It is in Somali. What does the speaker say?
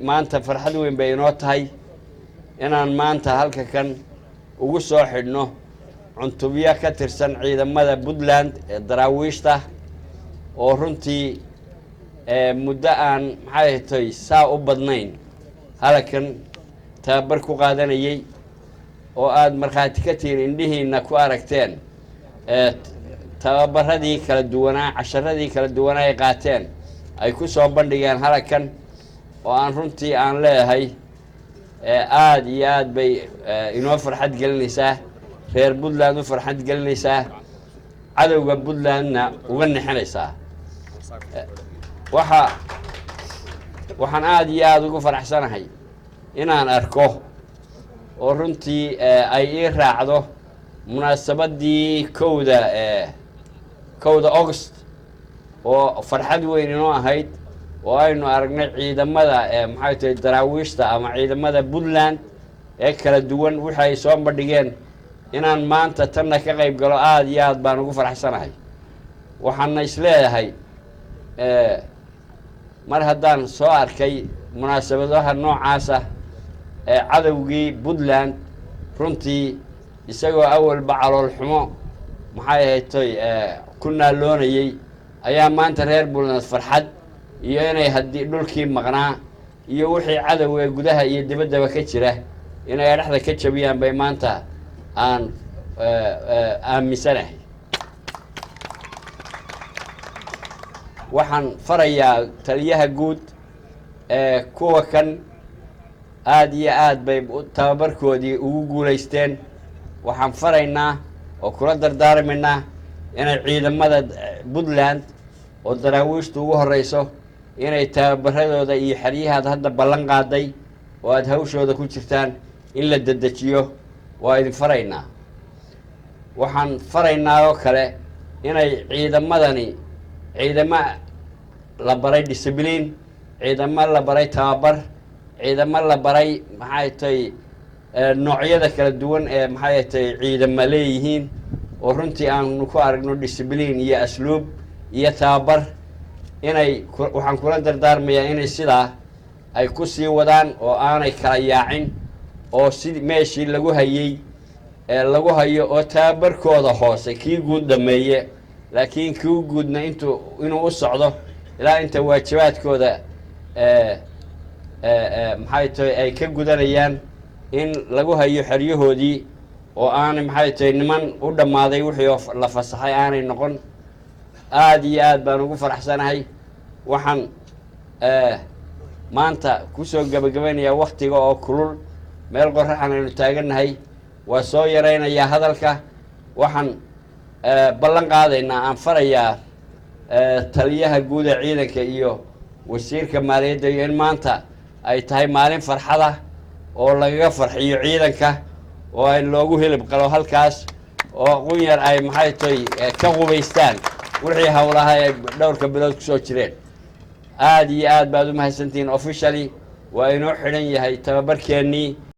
Maanta farxad weyn bay inoo tahay inaan maanta halka kan ugu soo xidhno cuntubyo ka tirsan ciidamada Puntland ee Daraawiishta, oo runtii muddo aan, maxay toy, saa u badnayn halkan tababar ku qaadanayay, oo aada markhaati ka tihiin, indhihiina ku aragteen tababaradii kala duwanaa, casharadii kala duwanaa ay qaateen, ay ku soo bandhigeen halkan, oo aan runtii aan leeyahay aada iyo aad bay inoo farxad gelinaysaa, reer Puntland u farxad gelinaysaa, cadowga Puntlandna uga nixinaysaa. Waxaan aada iyo aada ugu faraxsanahay inaan arko oo runtii ay ii raacdo munaasabadii 1da August, oo farxad weyn inoo ahayd, oo aynu aragnay ciidamada, maxay tahay, Daraawiishta ama ciidamada Puntland ee kala duwan wixii ay soo bandhigeen. Inaan maanta tanna ka qayb galo aada iyo aad baan ugu faraxsanahay. Waxaana isleeyahay, mar haddaan soo arkay munaasabadaha noocaasa ee cadowgii Puntland runtii isagoo awalba calool xumo, maxay ahayd toy, ku naaloonayey, ayaa maanta reer Puntland farxad iyo inay haddii dhulkii maqnaa iyo wixii cadow ee gudaha iyo dibaddaba ka jira inay dhexda ka jabiyaan bay maanta aan aaminsanahay. Waxaan farayaa taliyaha guud ee kuwa kan aada iyo aad bay tababarkoodii ugu guulaysteen. Waxaan faraynaa oo kula dardaarmaynaa inay ciidamada Puntland oo Daraawiishtu ugu horeyso inay tababaradooda iyo xeryahaad hadda ballan qaaday oo aada hawshooda ku jirtaan in la dedejiyo waa idin faraynaa. Waxaan faraynaa oo kale inay ciidamadani ciidamo la baray discipline, ciidamo la baray tababar, ciidamo la baray, maxay tahay, noocyada kala duwan ee, maxay tahay, ciidamo leeyihiin, oo runtii aanu ku aragno discipline iyo asluub iyo tababar inay. Waxaan kula dardaarmayaa inay sidaa ay ku sii wadaan oo aanay kala yaacin, oo si meeshii lagu hayey ee lagu hayo, oo tababarkooda hoose kii guud dhameeye, laakiin kii guudna intuu inuu u socdo ilaa inta waajibaadkooda, maxay tahay, ay ka gudanayaan in lagu hayo xeryahoodii, oo aanay, maxay tahay, niman u dhammaaday wixii oo la fasaxay aanay noqon. Aada iyo aad baan ugu faraxsanahay. Waxaan maanta kusoo gabagabaynayaa waktiga oo kulul, meel qoraxan aynu taagannahay, waa soo yaraynayaa hadalka. Waxaan ballan qaadaynaa, aan farayaa taliyaha guud ee ciidanka iyo wasiirka maaliyadda iyo in maanta ay tahay maalin farxada oo lagaga farxiyo ciidanka, oo ay loogu hilib qalo halkaas, oo qunyar ay, maxay tahay, ka qubaystaan wixii howlaha ay dhowrka bilood kusoo jireen. Aada iyo aad baad u mahadsantihiin. Officially waa inoo xidhan yahay tababarkeennii.